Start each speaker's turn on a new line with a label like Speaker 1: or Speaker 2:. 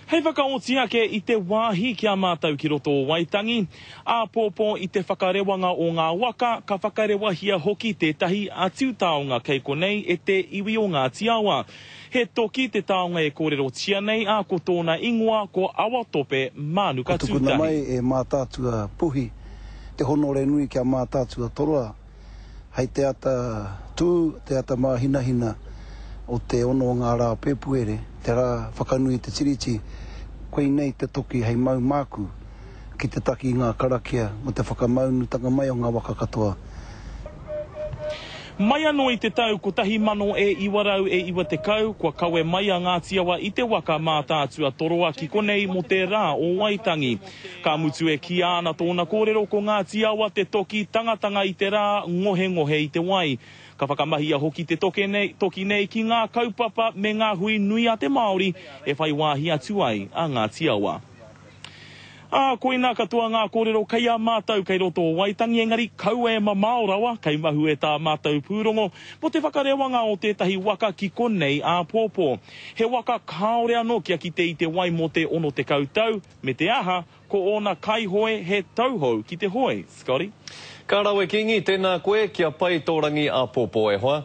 Speaker 1: Hei whakaoti ake i te wāhi ki a mātou ki roto o Waitangi, āpōpō i te whakarewanga o ngā waka, ka whakarewahia hoki tētahi atu taonga kei konei e te iwi o Ngāti Awa. He toki te taonga e kōrerotia nei, ā, ko tōna ingoa ko Awatope Mānuka
Speaker 2: Kua tukuna
Speaker 1: Tūtahi.
Speaker 2: mai e Mātaatua Puhi te honore nui ki a Mātaatua Toroa Hei te ata tū, te ata māhinahina o te ono o ngā rā o Pēpuere, te rā whakanui i te Tiriti, koinei te toki hei mau māku ki te taki i ngā karakia mō te whakamaunutanga mai o ngā waka katoa.
Speaker 1: Mai anō i te tau 1990, kua kawe mai a Ngāti Awa i te waka Mātaatua Toroa ki konei mō te rā o Waitangi. Ka mutu e kīia ana tōna kōrero ko Ngāti Awa te toki tangatanga i te rā, ngohengohe i te wai. Ka whakamahia hoki te toke nei, toki nei ki ngā kaupapa me ngā hui nui a te Māori e whai wāhi atu ai a Ngāti Awa. Ā, koinā katoa ngā kōrero kei a mātou kei roto o Waitangi engari kaua e mamao rawa kei mahue tā mātou pūrongo mō te whakarewanga o tētahi waka ki konei āpōpō. He waka kāore anō kia kite i te wai mō te 60 tau, Me te aha, ko ōna kaihoe he tauhou ki te hoe, Scotty.
Speaker 3: Ka rawe Kingi, tēnā koe, kia pai tō rangi āpōpō e hoa.